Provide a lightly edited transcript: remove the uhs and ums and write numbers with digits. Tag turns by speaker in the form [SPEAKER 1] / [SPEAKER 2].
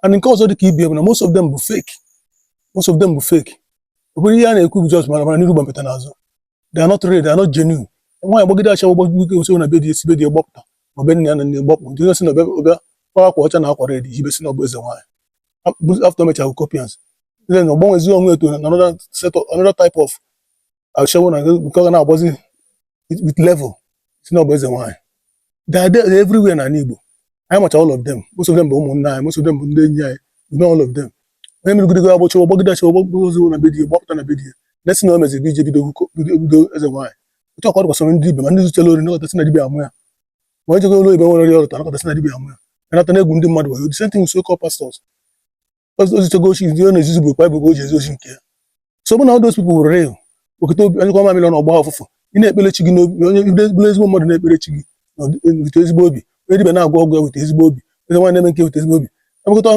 [SPEAKER 1] And nke ọzọ dị ka ibie bụ na most of them bụ fake, most of them bụ fake. Ọ bụrụ ihe a na-ekwu bụ just mara mara n'iru, gbampịta n'azụ. They are not real, they are not genuine. Nwaanyị gbagide acha gbagide osi na be di, esi be di gbapụta, ma be nna ya na nne gbapụ, ndị si na ọbịa ọbịa kwa akwa ọcha na akwa red ibe si na ọ bụ eze nwaanyị. After mecha copians, then ọ gbanwezi onwe eto na another set of, another type of ashawo na nke ọ ga na-agbazi with level, si na ọ bụ eze nwaanyị. They are there everywhere na Igbo. Anyị macha all of them. Most of them bụ ụmụnne anyị, most of them bụ ndị enyi anyị. We know all of them. Onye merigidego agbụcha gbagide acha gbagide na be di, gbapụta na be di ya, na-esi na o meziri ije bido bido eze nwaanyị. Otu akwa dịkwasịrị ndị ibe ma ndị zuchara ori nakọta si na dibịa amụ ya, ma onye jego ụlọ ibe nwere ori ọrụta nakọta si na dibịa amụ ya, anata na-egwu ndị mmadụ wayo. The same thing with so-called pastors. Ozichego ochi ndị ọ na-ezuzu bụ Baịbụl ka o ji ezi ozi nke ya. So bụ na all those people were real, okete obi anyụkwa mamịrị na ọgba ọfụfụ. Ị na-ekpere chi gị n'obi, onye bụrụ ezigbo mmadụ na-ekpere chi gị wite ezigbo obi, onye dibịa na-agwọ ọgwụ ya wite ezigbo obi, onye nwaanyị na-eme nke wite ezigbo obi, emekọta.